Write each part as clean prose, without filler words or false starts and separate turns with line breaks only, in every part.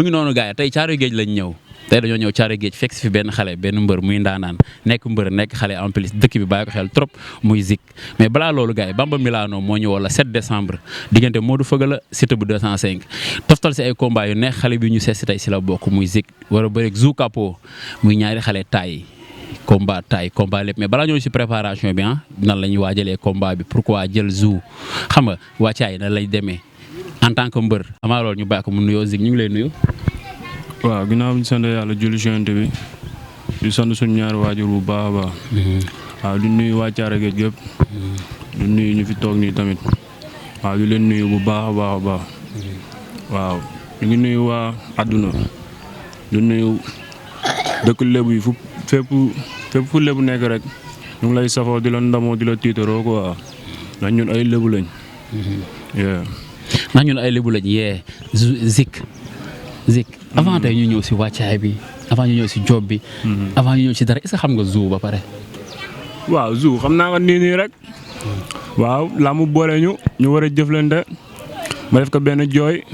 mu ngi noonu gars yi tey Caaroy Géej lañ ñëw tey dañoo ñëw Caaroy Géej fekk si fi benn xale benn mbër muy ndaanaan nekk mbër nekk xale en plus dëkk bi bàyyi ko xel trop muy Zik mais balaa loolu gars yi Bamba Milano moo ñëwoon la 7 décembre diggante Modou Feugeula Siteu bu 205 toftal si ay combat yu neex xale bi ñu seet si tey si la bokk muy Zik war a bëri Zou Capo muy ñaari xale taay combat lépp mais balaa ñëw si préparation bi nan la ñuy waajalee combat bi pourquoi jël Zou xam nga wàccaay nan lay demee en tant que mbër amaa loolu ñu bàyyi ko mu nuyoo Zik ñu ngi lay nuyu.
waaw ginnaaw bi ñu sant yàlla julli ci Yonent bi di sant suñu ñaari waajur bu baax a baax. waaw di nuyu waa Caaroy Géej gépp di nuyu ñu fi toog nii tamit waaw di leen nuyu bu baax a baax a baax. waaw ñu ngi nuyu waa àdduna di nuyu dëkk lébu yi fépp fu lébu nekk rek ñu ngi lay safoo di la ndamoo di la tiitaroo quoi ndax ñun ay lébu lañ.
ndax ñun ay lébu lañ Zik avant tey ñu ñëw si wàccaay bi avant ñu ñëw si job bi. avant ñu ñëw si dara est-ce que xam nga Zou ba pare.
waaw Zou xam naa nga nii rek. waaw laa mu boole ñu war a jëflante ma def ko benn jooy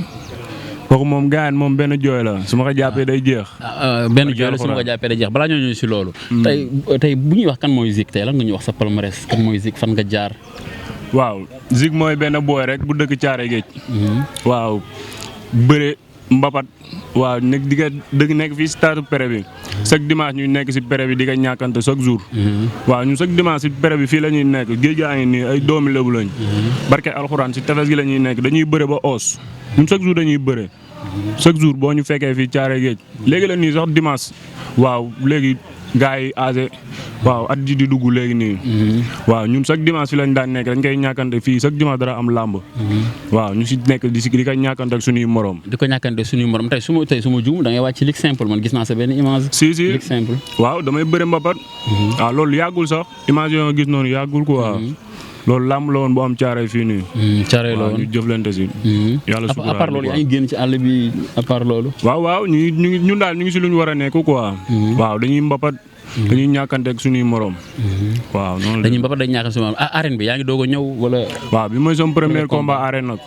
kooku moom gaañ moom benn jooy la su ma ko jàppee day jeex.
benn jooy la su ma ko jàppee day jeex balaa ñoo ñëw si loolu. tey bu ñuy wax kan mooy Zik tey lan nga ñuy wax sa palmarès kan mooy Zik fan nga jaar.
waaw Zik mooy benn booy rek bu dëkk Caaroy Géej. waaw bëre mbapat waaw nekk fii si taatu pere bi chaque dimanche ñuy nekk si pere bi di ko ñàkkante chaque jour. waaw ñun chaque dimanche si pere bi fii la ñuy nekk géej gaa ngi nii ay doomi lébu lañ. barke alxuraan si tefes gi la ñuy nekk dañuy bëre ba os ñun chaque jour dañuy bëre chaque jour boo ñu fekkee fii Caaroy Géej léegi la nii sax dimanche waaw léegi gars yi âgé waaw at ji di dugg léegi nii. waaw ñun chaque dimanche fi lañ daan nekk dañ koy ñàkkante fii chaque dimanche dara am làmb. waaw ñu si nekk di ko ñàkkante ak suñuy morom.
di ko ñàkkante suñuy morom tey su ma juum da ngay wàcc ci ligue simple man gis naa sa benn image.
si
ligue simple.
waaw damay bëre mbapat. waaw loolu yàggul sax image yoo gis noonu yàggul quoi. loolu làmb la woon bu am Caaroy fii nii.
Caaroy la woon
ñu jëflante si. yàlla
à part loolu yaa ngi génn ci àll bi à part loolu.
waaw ñun daal ñu ngi si lu ñu war a nekk quoi. waaw dañuy mbapat. dañuy ñàkkante ak suñuy morom. waaw noonu
dañuy mbapat dañuy ñàkkante suñuy morom arène bi yaa ngi doog a ñëw wala.
waaw bi mooy sama premier combat arène nag.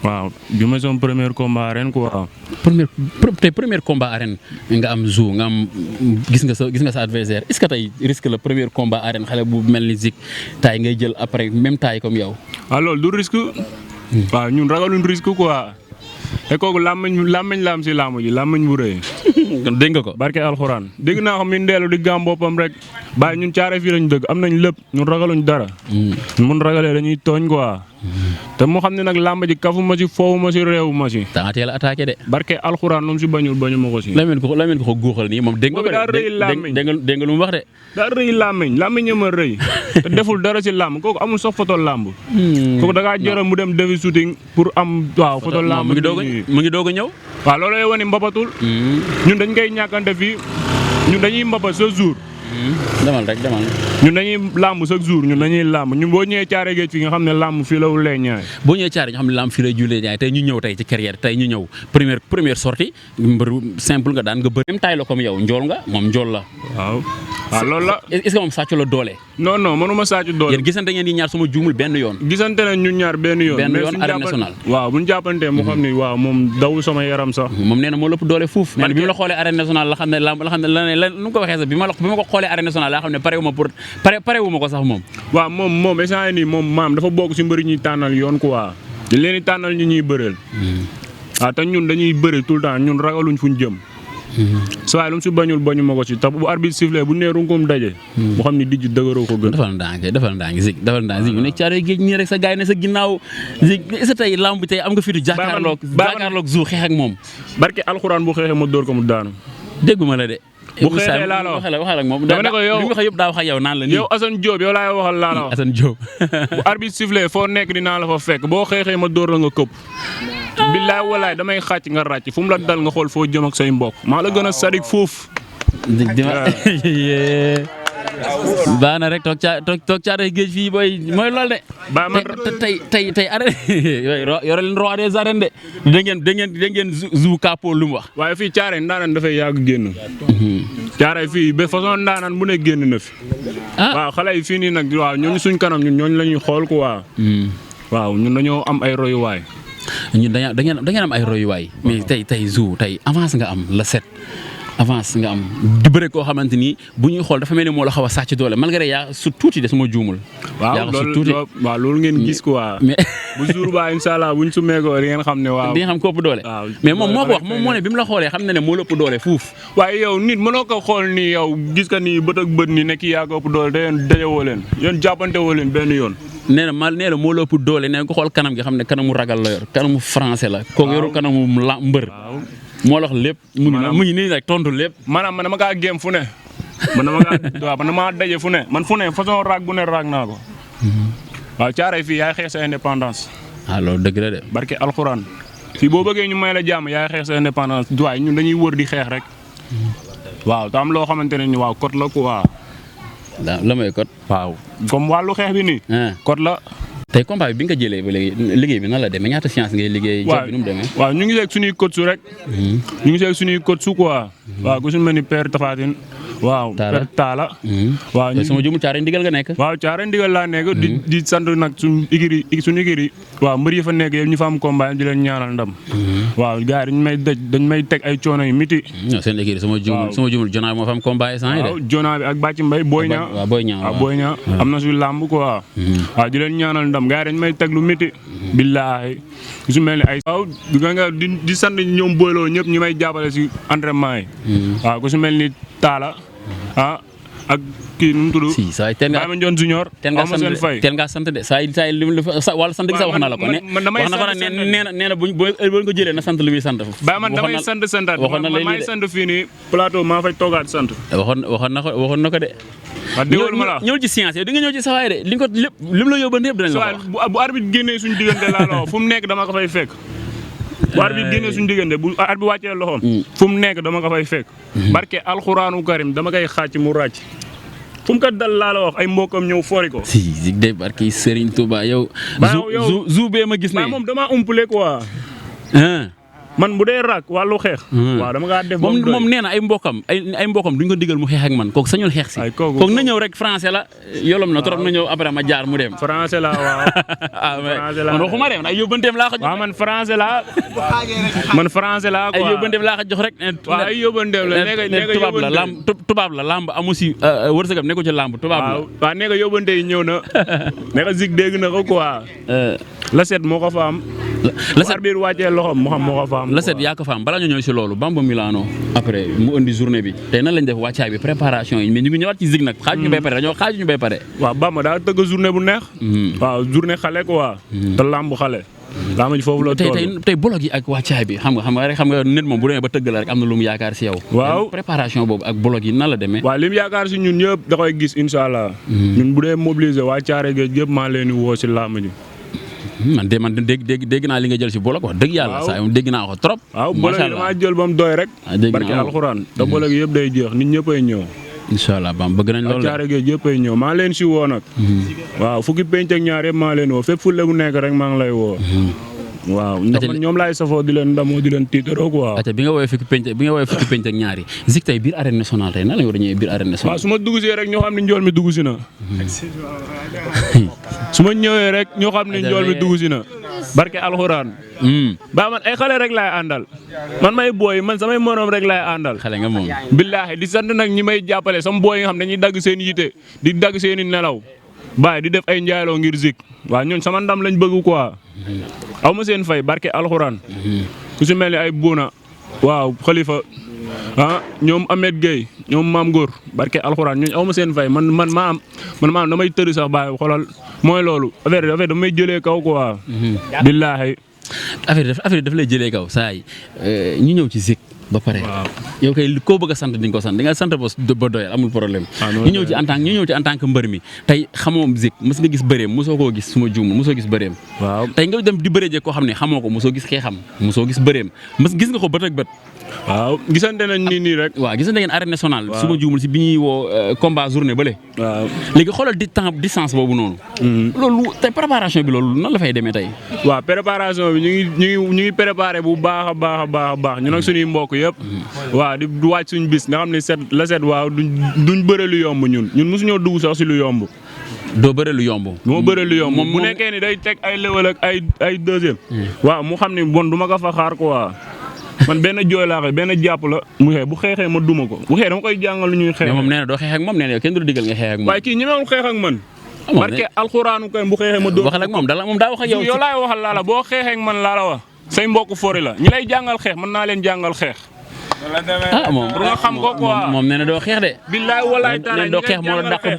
waaw bi mooy sama premier combat arène quoi.
premier combat arène nga am Zou nga am gis nga sa adversaire est-ce que tey risque la premier combat arène xale bu mel ni Zik taay ngay jël après même taay comme yow.
loolu du risque. waaw ñun ragaluñ risque quoi. te kooku làmmiñ la am si làmb ji làmmiñ bu rëy.
dégg nga ko.
barke alxuraan dégg naa ko mi ndeelu di gàm boppam rek bàyyi ñun Caaroy fii lañ dëgg am nañ lépp ñun ragaluñ dara. mun ragalee dañuy tooñ quoi. te moo xam ne nag làmb ji kafu ma si foofu ma si réewu ma si.
da nga teel a attaqué de.
barke alxuraan nu mu si bañu ma ko si.
Lamine ko guuxal nii moom dégg nga ko de.
daa rëy làmmiñ
dégg nga lu mu wax de.
daa rëy làmmiñ ma rëy. te deful dara si làmb kooku amul sax photo làmb. kooku da ngaa jëral mu dem defi shooting pour am waaw photo làmb.
mu ngi doog a ñëw.
waaw loolu lay wane mbapatul. ñun dañ koy ñàkkante fii ñun dañuy mbapat ce jour.
demal
ñun dañuy làmb chaque jour ñun dañuy làmb ñun boo ñëwee Caaroy Géej fii nga xam ne làmb fii la wulee ñaay.
boo ñëwee Caaroy nga xam ne làmb fii la julee ñaay tey ñu ñëw tey ci carrière tey ñu ñëw première sortie mbër simple nga daan nga bëri même taay la comme yow njool nga moom njool la.
waaw loolu la.
est-ce que moom sàccu la doole.
non mënuma sàccu doole.
yéen gisante ngeen di ñaar suma juumul benn yoon.
gisante nañ ñun ñaar benn yoon.
arène nationale.
waaw bu ñu jàppantee mu xam ne waaw moom daw sama yaram sax.
moom nee na moo lëpp doole fuuf. nee na bi mu la xoolee arène nationale la xam ne nu mu ko waxee sax bi ma ko xoolee arène nationale laa xam ne parewu ma ko sax moom.
waaw moom instant nii moom maam dafa bokk si mbëri ñuy tànnal yoon quoi. di leen di tànnal ñu ñuy bëreel. waaw te ñun dañuy bëri tout le temps ñun ragaluñ fuñ jëm. saa lu mu si bañu ma ko si te bu arbitre sifflé bu nee runkum daje. mu xam ni dijj dëgëroo ko gën.
defal ndànk Zik mu nekk Caaroy Géej nii rek sa gaay ne sa ginnaaw Zik est-ce que tey lamb bi tey am nga fitu jàkkaarloog Zou xeex ak moom.
barke alxuraan bu xeexee ma dóor ko mu daanu.
dégguma la de.
bu xeexee laa la wax
waxal ak moom.
dama ne ko yow
li nga wax yëpp daa wax ak yow naan la nii.
yow Assane Diop yow laay waxal laa la wax.
Assane Diop.
bu arbitre sifflé foo nekk dinaa la fa fekk boo xeexee ma dóor la nga këpp. billaay walaay damay xàcc nga ràcc fu mu la dal nga xool foo jëm ak say mbokk maa la gën a sadik foofu.
baax na rek toog Caaroy Géej fii booy mooy lool de. tey arène yore leen roi des arènes de. da ngeen Zou Capo lu mu wax.
waaye fii Caaroy ndaanaan dafay yàgg génn. Caaroy fii ba façon ndaanaan bu ne génn na fi. waaw xale yi fii nii nag waaw ñooñu suñ kanam ñun ñooñu la ñuy xool quoi. waaw ñun dañoo am ay royuwaay.
ñun da ngeen am ay royuwaay mais tey Zou tey avance nga am la 7 avance nga am di bëre koo xamante ni bu ñuy xool dafa mel ni moo la xaw a sàcc doole malgré yaa su tuuti de suma juumul.
waaw loolu ngeen gis quoi.
mais
bu jour ba incha allah buñ sumee ko di ngeen xam ne waaw.
di nga xam ko ëpp doole. mais moom moo ko wax moom moo ne bi mu la xoolee xam na ne moo la ëpp doole fuuf.
waaye yow nit mënoo ko xool nii yow gis ka nii bët ak bët nii ne kii yaa ko ëpp doole da ngeen dajewoo leen yéen jàppante woo leen benn yoon.
nee na moo la ëpp doole nee na ko xool kanam gi xam ne kanamu ragal la yor kanamu français la. kooku yoru kanamu mbër. moo la wax lépp. mu ngi nii rek tontu lépp.
maanaam man dama kaa géem fu ne. man dama daje fu ne man fu ne façon raag bu ne raag naa ko. waaw caaray fii yaay xeex sa indépendance.
loolu dëgg la de.
barke alxuraan fii boo bëggee ñu may la jàmm yaay xeex sa indépendance waaye ñun dañuy wër di xeex rek. waaw te am loo xamante ne ni waaw code la quoi.
la may code.
waaw comme wàllu xeex bi nii. code la.
tey combat bi nga jëlee ba léegi liggéey bi nan la demee ñaata séance ngay liggéey. job bi nu mu demee.
waaw ñu ngi seeg suñuy coach su rek. ñu ngi seeg suñuy coach su quoi. waaw ku suñu mel ni Père Tafatine. waaw Père Talla. waaw
sama jumul caare ndigal nga nekk.
waaw caare ndigal laa nekk. di sant nag suñu igri waaw mbër yi fa nekk yëpp ñu fa am combat di leen ñaanal ndam. waaw gars yi dañ may teg ay coono yu miti.
seen igri sama jumul Jona moo fa am combat instant yi de.
waaw Jona bi ak Bàcc Mbay Boy Niang.
waaw Boy Niang
am na suñu làmb quoi. waaw di leen ñaanal ndam gars yi dañ may teg lu miti. billaahi su mel ni ay. waaw nga di sant ñoom booloo ñëpp ñi may jàppale si entraînement yi. waaw ku su mel ni Talla ak kii nu mu tudd.
si saa yi teel ngaa
Baye Mandione Junior.
teel ngaa sant de saa yi wàllu sant gi sax wax na la ko.
man damay sant
wax na nee na buñ ko jëlee na sant lu muy sant.
Baye man damay santaat man maay sant fii nii plateau maa fay toogaat sant.
waxoon na ko de.
waaw déggoo ma la
ñëw ci science yow di nga ñëw ci sawaay de li nga ko lépp lim la yóbbante yëpp dinañ la ko wax.
bu arbitre génnee suñu diggante laa la wax fu mu nekk dama ko fay fekk. bu arbitre génnee suñu diggante bu arbitre wàccee loxoom. fu mu nekk dama ko fay fekk. barke alxuraanu karim dama koy xàcc mu ràcc. fu mu ko dal laa la wax ay mbokam ñëw fori ko.
si Zik de barke Serigne Touba yow. Zou bee ma gis ne.
moom dama umpule quoi. man bu dee raak wàllu xeex. waaw dama kaa def
moom nee na ay mbokam duñ ko digal mu xeex ak man kooku sañul xeex si. kooku na ñëw rek français la yolom na trop na ñëw après ma jaar mu dem.
français la waaw.
français la man waxuma dem ay yóbbanteem laa ko jox.
waaw man français la quoi.
ay yóbbanteem laa ko jox rek.
waaw ay yóbbanteem la
tubaab la lamb amu si wërsëgam ne ko ci lamb tubaab la.
waaw nee nga yóbbante yi ñëw na nee nga Zik dégg na ko quoi. la set moo ko fa am. la set biir wàccee loxoom moo ko fa am.
la set yaa ko fa am balaa ñu ñëw si loolu Bamba Milano après mu indi journée bi tey nan lañ def wàccaay bi préparation yi mais ñu ngi ñëwaat ci Zik nag xaaju ñu bay pare dañoo xaaju ñu bay pare.
waaw Bamba daa tëgg journée bu neex. waaw journée xale quoi. te lamb xale. lamb ji foofu la toll
tey bolog yi ak wàccaay bi xam nga nit moom bu demee ba tëgg la rek am na lu mu yaakaar si yow.
waaw
préparation boobu ak bolog yi nan la demee.
waaw li mu yaakaar si ñun ñëpp da koy gis incha allah. ñun bu dee mobiliser waa Thiaré Géej yëpp maa leen di woo si lamb ji.
man dégg naa li nga jël si bolog wax dëgg yàlla. saa dégg naa ko trop.
waaw bolog yi damaa jël ba mu doy rek. barke alxuraan te bolog yëpp day jeex nit ñëpp ay ñëw.
incha allah bam bëgg nañ loolu
la Thiaré Géej yëpp ay ñëw maa leen si woo nag. waaw fukki penc ak ñaar yëpp maa leen woo fépp fu bu nekk rek maa ngi lay woo. waaw ndax man ñoom laay safoo di leen ndamoo di leen tiitaroo quoi.
bi nga woowee fukki penc ak ñaari Zik tey biir arène nationale tey nan la ñu war a ñëwee biir arène nationale.
waaw su ma dugg see rek ñoo xam ne njool mi dugg si na. su ma ñëwee rek ñoo xam ne njool mi dugg si na. barke alxuraan. ba man ay xale rek laay àndal. man may booy man samay morom rek laay àndal.
xale nga moom.
billaahi di sant nag ñi may jàppale sama booy yi nga xam dañuy dagg seen yite di dagg seen i nelaw baay di def ay njaayloo ngir Zik waaw ñun sama ndam lañ bëgg quoi. aw ma seen fay barke alxuraan. ku si mel ni ay Bouna waaw Khalifa ñoom Ahmed Gueye ñoom Maam Góor barke alxuraan ñooñu aw ma seen fay man maa am damay tëri sax baay xoolal mooy loolu affaire damay jëlee kaw quoi. billaahi.
affaire daf lay jëlee kaw saa yi ñu ñëw ci Zik ba pare. yow kay koo bëgg a sant di nga ko sant di nga sant ba doyal amul problème. ñu ñëw ci en tant que mbër mi tey xamoo Zik mos nga gis bëreem mosoo koo gis suma juumul mosoo gis bëreem.
waaw
tey nga dem di bëree jeeg koo xam ne xamoo ko mosoo gis xeexam mosoo gis bëreem gis nga ko bët ak bët.
waaw gisante nañ nii rek.
waaw gisante ngeen arène nationale. su ma juumul si bi ñuy woo combat journée bële.
waaw
léegi xoolal distance boobu noonu. loolu tey préparation bi loolu nan la fay demee tey.
waaw préparation bi ñu ngi préparé bu baax a baax ñu nag suñuy mbokk yëpp. waaw di wàcc suñu bis nga xam ne la set waaw duñ bëre lu yomb ñun mosuñoo dugg sax si lu yomb.
doo bëre lu yomb.
du ma bëre lu yomb bu nekkee ni day teg ay level ak ay deuxième. waaw mu xam ni bon du ma ko fa xaar quoi. man benn jooy laa koy benn jàpp la mu xeex bu xeexee ma duma ko bu xeexee dama koy jàngal lu ñuy xeex.
mais moom nee na doo xeex ak moom nee na yow kenn du la digal nga xeex ak moom.
waaye kii ñemewul xeex ak man. barke alxuraanu kay bu xeexee ma dóor.
waxal ak moom daa wax ak yow.
yow laay waxal laa la boo xeexee ak man laa la wax. say mbokk fori la ñi lay jàngal xeex mën naa leen jàngal xeex.
moom
pour nga xam ko quoi
moom nee na doo xeex de.
billaay walaay taala
doo xeex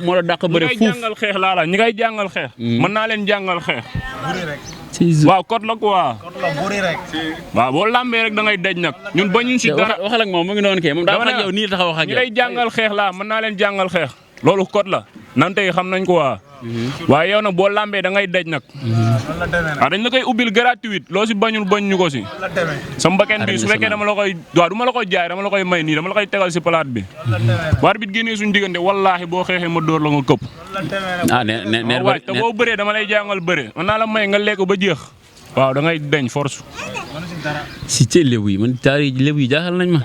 moo la dàq bëre fuuf.
ñi ngay jàngal xeex laa la ñi ngay jàngal xeex. mën naa leen jàngal xeex. waaw code la quoi. waaw boo lambee rek da ngay daj nag. ñun bañuñ si dara
waxal ak moom mu ngi noonu kay moom daa wax ak yow nii taxaw wax ak yow.
ñi lay jàngal xeex laa mën naa leen jàngal xeex. loolu code la nante yi xam nañ ko waa. waaye yow nag boo lambee da ngay daj nag. waaw dañ la koy ubbil gratuit loo si bañul bañ ñu ko si. sa mbaken bi su fekkee dama la koy waaw du ma la koy jaay dama la koy may nii dama la koy tegal si palaat bi. waar bi génnee suñu diggante wallaahi boo xeexee ma dóor la nga këpp.
nee
te boo bëree dama lay jàngal bëre mën naa la may nga lekk ba jeex. waaw da ngay deñ force.
si ci lébu yi man taari lébu yi jaaxal nañ ma.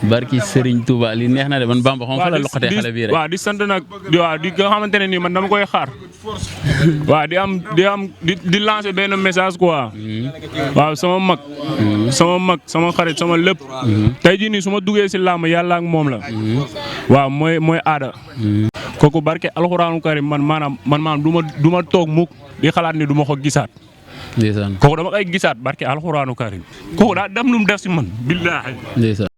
barki Serigne Touba li neex na de man Bamba xam fa la loqatee xale bii rek.
waaw di sant nag waaw di nga xamante ne nii man dama koy xaar. waaw di lancer benn message quoi. waaw sama mag sama xarit sama lépp. tey jii nii su ma duggee si làmb yàlla ak moom la. waaw mooy aada. kooku barke alxuraanu karim man maanaam du ma toog mukk di xalaat ni du ma ko gisaat.
ndeysaan
kooku dama koy gisaat barke alxuraanu karim kooku daa dem lu mu def si man billaahi.
ndeysaan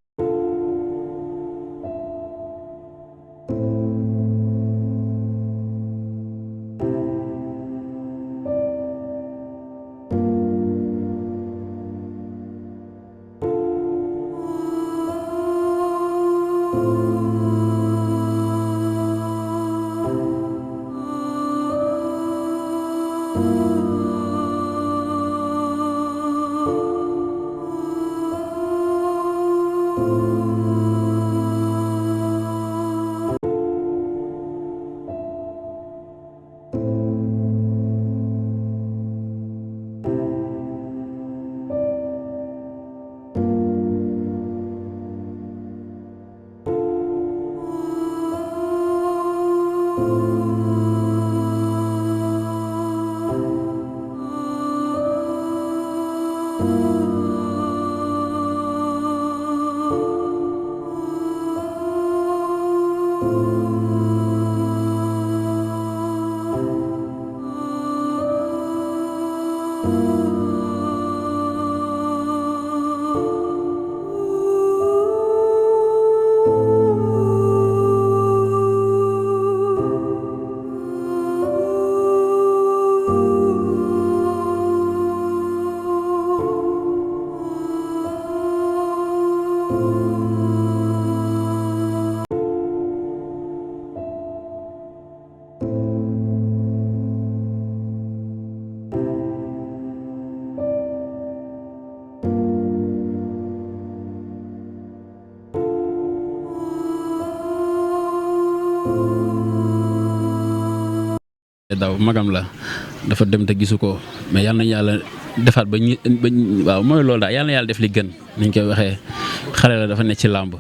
daw magam la dafa dem te gisu ko mais yal nañu yàlla defaat ba waaw mooy loolu daal yal na yàlla def li gën niñ koy waxee xale la dafa nekk ci làmb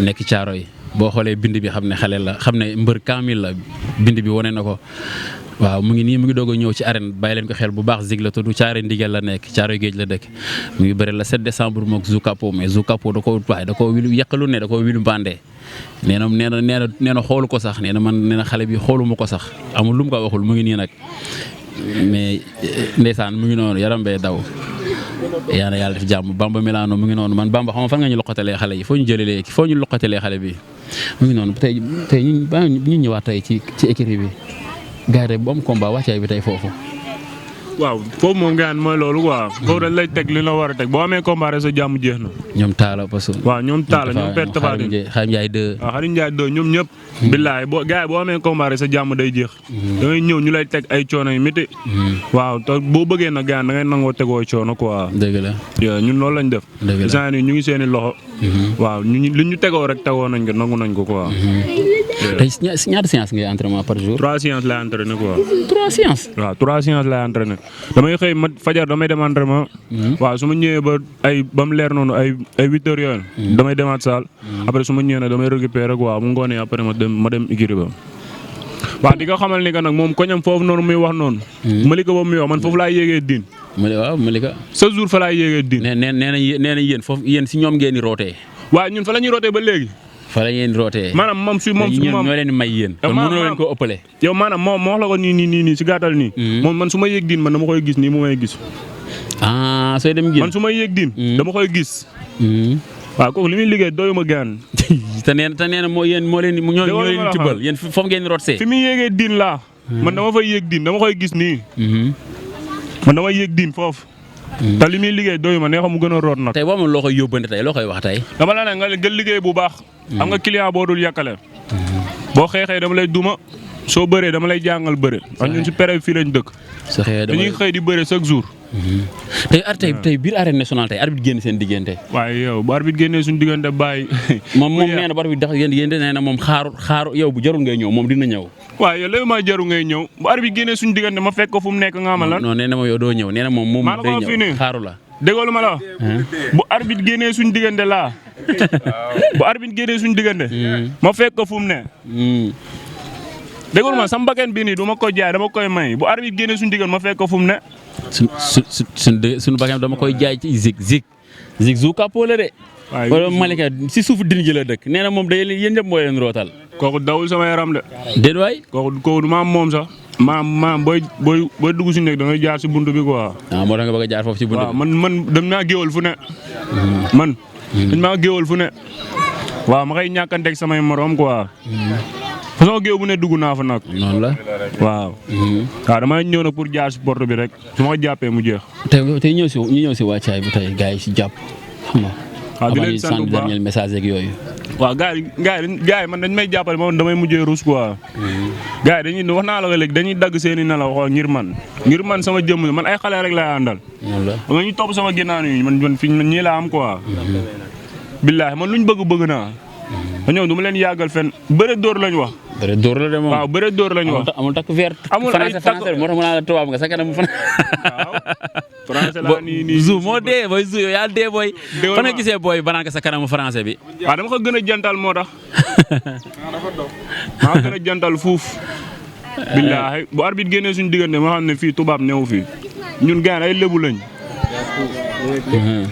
nekk caaro yi boo xoolee bind bi xam ne xale la xam ne mbër kaamil la bind bi wane na ko waaw mu ngi doog a ñëw ci arène bàyyi leen ko xel bu baax Zig la tudd caare ndigal la nekk caaro géej la dëkk mu ngi bëri la 7 décembre mook Zoukapo mais Zoukapo da koo wilu yàqalu ne da koo wilu bandee nee na xoolu ko sax nee na xale bi xooluma ko sax amul lu mu ko waxul mu ngi nii nag mais ndeysaan mu ngi noonu yaram bee daw yaa na yàlla def jàmm Bamba Milano mu ngi noonu man Bamba xam nga fan nga ñu loqatalee xale yi foo ñu loqatalee xale bi mu ngi noonu tey ñu ñëwaat tey ci écurie bi gars yi bu am combat wàccaay bi tey foofu.
waaw foofu moom gaan mooy loolu quoi. foofu dañ lay teg li la war a teg boo amee combat rek sa jàmm jeex na.
ñoom Talla parce que.
waaw ñoom Talla ñoom Père Tapha Tine
Xarim Ndiaye 2.
waaw Xarim Ndiaye 2 ñoom ñëpp. billaay gars yi boo amee combat rek sa jàmm day jeex. da ngay ñëw ñu lay teg ay coono yu métti. waaw te boo bëggee nag gaan da ngay nangoo tegoo coono quoi.
dëgg la.
ñun loolu lañ def.
dëgg la
ñu ngi seen i loxo. waaw li ñu tegoo rek tegoo nañ ko nangu nañ ko quoi.
tey ñaata séance ngay entraînement par jour.
3 séances lay entraîné quoi.
3 séances.
waaw 3 séances lay entraîné damay xëy fajar damay dem entraînement. waaw su ma ñëwee ba mu leer noonu ay 8 heures yooyu. damay demaat salle. après su ma ñëwee nag damay récupérer quoi mu ngoonee après ma dem écurie ba. waaw di nga xamal ni que nag moom koñam foofu noonu muy wax noonu. Malika boobu muy wax man foofu laa yéegee diin.
waaw Malika.
chaque jour fa laa yéegee diin.
nee na yéen foofu yéen si ñoom ngeen di rootee.
waaw ñun fa la ñuy rootee ba léegi.
fa la ngeen di rootee.
maanaam moom
ñoo leen di may yéen. kon mënoo leen ko ëppale.
yow maanaam moo wax la ko nii si gàttal nii. moom man su ma yéeg diin man dama koy gis nii mu may gis.
ah sooy dem
man su ma yéeg diin. dama koy gis. waaw kooku li muy liggéey doyuma gaan.
te nee na moo leen ñoo leen tibbal yéen foofu ngeen di rootee.
fi muy yéegee diin laa. man dama fay yéeg diin dama koy gis nii. man dama yéeg diin foofu. te li muy liggéey doyuma neex mu gën a root nag.
tey boo amoon loo koy yóbbante tey loo koy wax tey.
dama la ne nga gën liggéey bu baax. am nga client boo dul yàkkale. boo xeexee dama lay duma soo bëree dama lay jàngal bëre. ak ñun si période fii lañ dëkk. dañuy xëy di bëre chaque jour.
tey biir arène nationale tey arbitre génn seen diggante.
waaye yow bu arbitre génnee suñu diggante bàyyi.
moom nee na bu arbitre dax yéen nee na moom xaaru yow bu jarul ngay ñëw moom dina ñëw.
waaw yow léegi maa jaru ngay ñëw bu arbitre génnee suñu diggante ma fekk ko fu mu nekk nga amal lan.
non nee na ma yow doo ñëw nee na moom day ñëw xaaru la.
déggoo lu ma la wax. bu arbitre génnee suñu diggante laa. bu arbitre génnee suñu diggante. ma fekk ko fu mu ne. déggoo ma sama bakkan bii nii du ma ko jaay dama koy may bu arbitre génnee suñu diggante ma fekk ko fu mu ne.
suñu bakkan dama koy jaay ci Zik Zou Kapo la de. wala Malika si suufu din ji la dëkk nee na moom day yéen ñëpp moo leen rootal.
kooku dawul sama yaram de.
déet waay.
kooku du maam moom sax. maam booy dugg si nekk da ngay jaar si buntu bi quoi.
moo tax nga bëgg a jaar foofu si buntu bi.
waaw man dañ maa géewal fu ne. dañ maa géewal fu ne. waaw ma koy ñàkkanteeg samay morom quoi. façon géew bu ne dugg naa fa nag.
noonu la.
waaw. waaw damay ñëw nag pour jaar si porte bi rek su ma ko jàppee mu jeex.
tey ñu ñëw si wàccaay bi tey gars yi si jàpp xam nga.
waaw di leen sant bu baax
dernier message ak yooyu.
waaw gars yi man dañ may jàppale moom damay mujjee ruus quoi. gars yi dañuy wax naa la ko léegi dañuy dagg seen i nelaw xool ngir man sama jëmm man ay xale rek lay àndal.
noonu la
nga ñu topp sama ginnaaw yi man fi ñii laa am quoi. billaahi man luñ bëgg naa. ñoom du ma leen yàggal fenn bëre dóor lañ wax.
bëre dóor la de moom
waaw bëre dóor lañ wax.
amul takk vert.
amul ay takk
français moo tax mën naa la tubaab nga sa kanam mu
waaw français laa nii
Zou moo dee booy Zou yow yaa dee booy. fan nga gisee booy banaan sa kanamu français bi.
waaw dama ko gën a jantal moo tax. maa gën a jantal fuuf. billaahi bu arbitre génnee suñu diggante ma xam ne fii tubaab newu fii ñun gaan ay lébu lañ.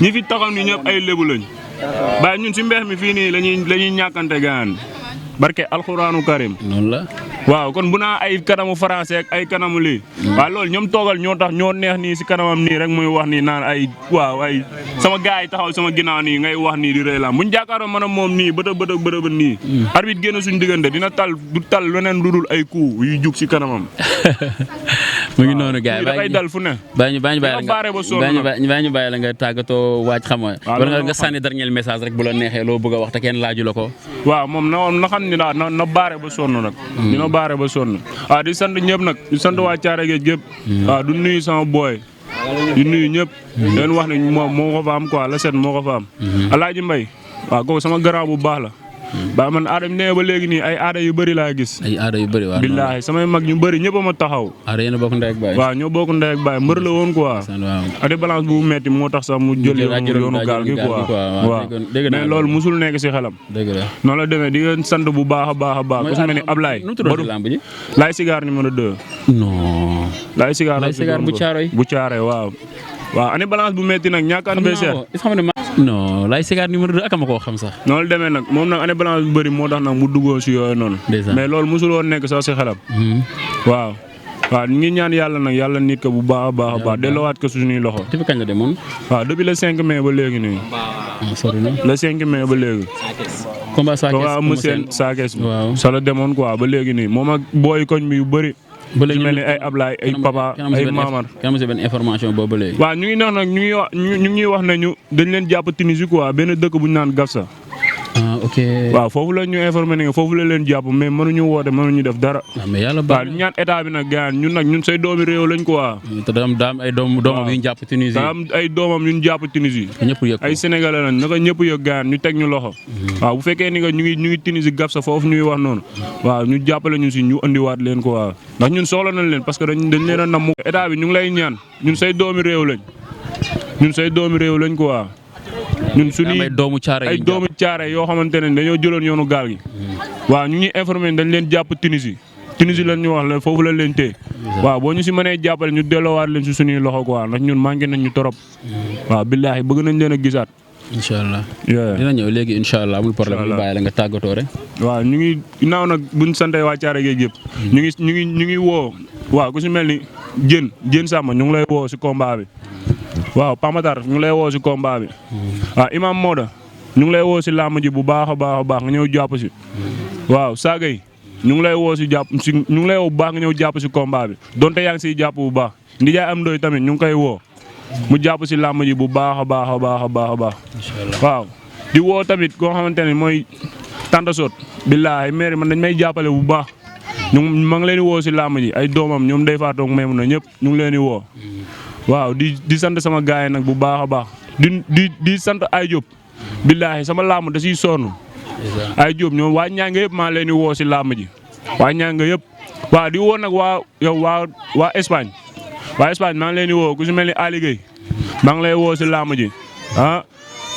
ñi fi taxaw ni ñëpp ay lébu lañ. waaye ñun si mbeex mi fii nii lañuy ñàkkante gaan barke alxuraanu karim.
noonu la.
waaw kon bu naa ay kanamu français ak ay kanamu lii. waaw loolu ñoom toogal ñoo tax ñoo neex nii si kanamam nii rek muy wax nii naan ay waaw ay sama gars yi taxaw sama ginnaaw nii ngay wax nii di rëy la buñ jàkkaaroo man ak moom nii bët nii. arbitre génn suñu diggante dina du tal leneen lu dul ay coups yu jug si kanamam.
mu ngi noonu gars yi
dafay dal fu ne.
bàyyi ñu bàyyi la nga tàggatoo waaj xam nga. wala nga sànni dernier message rek bu la neexee loo bëgg a wax te kenn laaju la ko.
waaw moom na xam ni daal na baare ba sonn nag. dina baare ba sonn waaw di sant ñëpp nag di sant waa Thiaré Géej gépp. waaw du nuyu sama booy. di nuyu ñëpp. leen wax ne moom moo ko fa am quoi la set moo ko fa am. Alaaji Mbay waaw kooku sama garaaw bu baax la. ba man aada nee ba léegi nii ay aada yu bëri laa gis.
ay aada yu bëri waaw.
billaahi samay mag ñu bëri ñëpp a ma taxaw.
aada yéen a bokk ndey ak baay.
waaw ñoo bokk ndey ak baay mbër la woon quoi. ade balance bu metti moo tax sax mu jël yoonu gaal gi quoi. waaw mais loolu musul nekk si xelam.
dëgg la
noonu la demee di ngeen sant bu baax a baax a baax. ku si mel ni Ablaye. Laay Sigaar numéro 2.
non.
Laay Sigaar
bu Caaroy.
bu Caaroy waaw. waaw ane balance bu metti nag ñàkkaan bee seet.
non Laay Sigaar numéro 2 ak ma koo xam sax.
noonu la demee nag moom nag ane balance bu bëri moo tax nag mu duggoo si yooyu noonu. mais loolu musul woon nekk sax si xelam. waaw. waaw ñu ngi ñaan yàlla nag yàlla nit ko bu baax a baax delloowaat ko suñuy loxo.
depuis kañ la demoon.
waaw depuis le 5 mai ba léegi nii.
sori na
le 5 mai ba léegi.
combat
Sakess bi. waaw sa la demoon quoi ba léegi nii moom ak booy koñ bi yu bëri. ba léegi mel ni ay Ablaye ay Papa ay Mamar.
kenn benn information boobu ba léegi.
waaw ñu ngi noonu nag ñu ngi wax ne ñu dañ leen jàpp Tunisie quoi benn dëkk bu ñu naan Gafsa.
ok
waaw foofu la ñu informé ne foofu la leen jàpp mais mënuñu woote mënuñu def dara.
mais yàlla
waaw ñaan état bi nag gaan ñun say doomi réew lañ quoi.
te daam ay doomam yu ñu jàpp Tunisie.
daam ay doomam yu ñu jàpp Tunisie.
ñëpp yëg
ay sénégalais lañ naka ñëpp yëg gaan ñu teg ñu loxo. waaw bu fekkee ni nga ñu ngi Tunisie Gafsa foofu ñuy wax noonu. waaw ñu jàppale ñu si ñu andiwaat leen quoi ndax ñun soxla nañ leen parce que dañ leen a namm. état bi ñu ngi lay ñaan ñun say doomi réew lañ quoi. ñun suñuy
ay doomu Thiaré
yoo xamante ne dañoo jëloon yoonu gaal gi. waaw ñu ñuy informé dañ leen jàpp Tunisie Tunisie lan ñu wax la foofu la leen téye waaw boo ñu si mënee jàppale ñu delloowaat leen si suñuy loxo quoi ndax ñun manqué nañ ñu torop waaw billaahi bëgg nañ leen a gisaat.
incha allah dina ñëw léegi incha allah amul problème ñu bàyyi la nga tàggatoo rek.
waaw ñu ngi naaw nag buñ santee waa Thiaré Géej yëpp ñu ngi woo waaw ku si mel ni Jën Samba ñu ngi lay woo si combat bi waaw Pamatar ñu ngi lay woo si combat bi waaw Imam Moda ñu ngi lay woo si làmb ji bu baax a baax nga ñëw jàpp si waaw Sagay ñu ngi lay woo si ñu ngi lay woo bu baax nga ñëw jàpp si combat bi donte yaa ngi siy jàpp bu baax Ndiaye am ndoy tamit ñu ngi koy woo mu jàpp si làmb ji bu baax a baax. waaw di woo tamit koo xamante ne mooy Tanta Sot billaahi maire man dañ may jàppale bu baax ma ngi leen di woo si làmb ji ay doomam ñoom day faatoog même na ñëpp ñu ngi leen di woo waaw di sant sama gaay nag bu baax a baax di sant ay Diop billaahi sama làmb da siy sonn ay Diop ñoom waa ñaa nga yëpp maa leen di woo si làmb ji waa ñaa nga yëpp waaw di woo nag waa Espagne maa ngi leen di woo ku si mel ni Ali Gueye maa ngi lay woo si làmb ji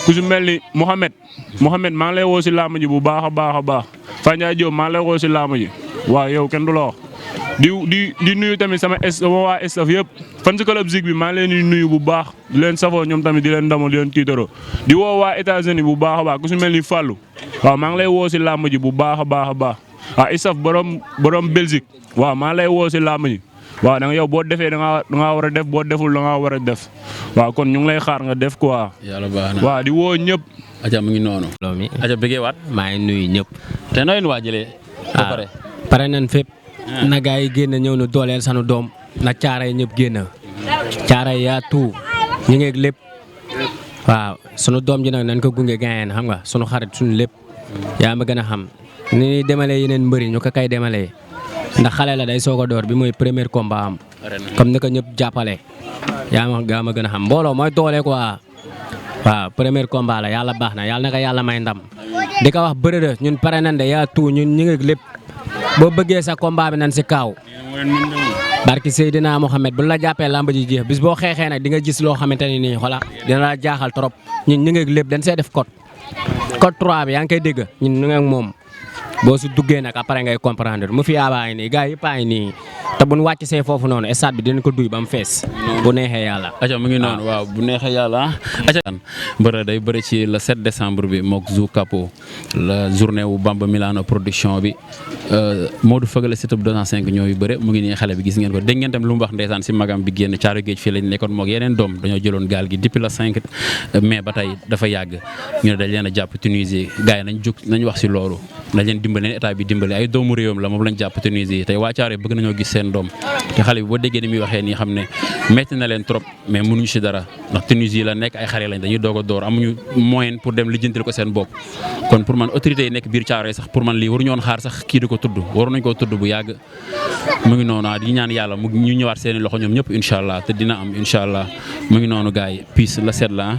ku si mel ni Mohamed maa ngi lay woo si làmb ji bu baax a baax Fandiaye Diop maa ngi lay woo si làmb ji waaw yow kenn du la wax di nuyu tamit sama waa staff yëpp fan si club Zik bi maa ngi leen di nuyu bu baax di leen safoo ñoom tamit di leen ndamoo di leen tiitaroo di woo waa États-Unis bu baax a baax ku si mel ni Fallou waaw maa ngi lay woo si làmb ji bu baax a baax waaw staff borom Belgique waaw maa ngi lay woo si làmb ji waaw da nga yow boo defee da ngaa war a def boo deful da ngaa war a def waaw kon ñu ngi lay xaar nga def quoi.
yàlla baax na
waaw di woo ñëpp.
aja mu ngi noonu.
loolu mi
aja bëggee waat.
maa ngi nuyu ñëpp.
te nooy waajalee. ba pare
pare nañ fépp. na gaa yi génn ñëw nu dooleel sanu doom na Thiaré ñëpp génn. Thiaré yaa tout ñu ngi lépp. waaw sunu doom ji nag nañ ko gunge gaayeen xam nga sunu xarit sunu lépp. yaa ma gën a xam ni ñuy demalee yeneen mbëri ñu ko kay demalee. ndax xale la day soog a door bi mooy premier combat am comme ni ko ñëpp jàppale yaa ma gën a xam mbooloo mooy doole quoi waaw premier combat la yàlla baax na yàlla na ko yàlla may ndam di ko wax bëre de ñun pare nañ de yaa tout ñun ñu ngi lépp boo bëggee sa combat bi nañ si kaaw barki Seydina Mohamed bu la jàppee làmb ji jeex bis boo xeexee nag di nga gis loo xamante ni nii xola dina la jaaxal trop ñun ñu ngi lépp dañ see def code 3 bi yaa ngi koy dégg ñun ñu ngi ak moom boo si duggee nag après ngay comprendre mu fi yaabaay nii gars yi yëpp a ngi nii te bu ñu wàcc see foofu noonu stade bi dinañ ko duy ba mu fees. bu neexee yàlla.
aca mu ngi noonu waaw bu neexee yàlla aca mbër day bëri ci le 7 décembre bi mook Zou Capo la journée wu Bamba Milano production bi Modou Feugeule Siteu 205 ñooy bëre mu ngi nii xale bi gis ngeen ko dégg ngeen tam lu mu wax ndeysaan si magam bi génn Thiaré Géej fii lañ nekkoon mook yeneen doom dañoo jëloon gaal gi depuis le 5 mai ba tey dafa yàgg ñu ne dañ leen a jàpp Tunisie gars yi nañ jóg nañ wax si loolu nañ leen dimbale leen état bi dimbale ay doomu réewam la moom lañ jàpp Tunisie tey waa Thiaré bëgg nañoo gis seen doom te xale bi boo déggee ni muy waxee nii xam ne metti na leen trop mais mënuñu si dara ndax Tunisie la nekk ay xale lañ dañuy doog a door amuñu moyen pour dem lijjantil ko seen bopp kon pour man autorité yi nekk biir Thiaré sax pour man lii waruñu woon xaar sax kii di ko tudd waru nañ koo tudd bu yàgg mu ngi noonu di ñaan yàlla mu ñu ñëwaat seeni loxo ñoom ñëpp incha allah te dina am incha allah mu ngi noonu gars yi peace la seet la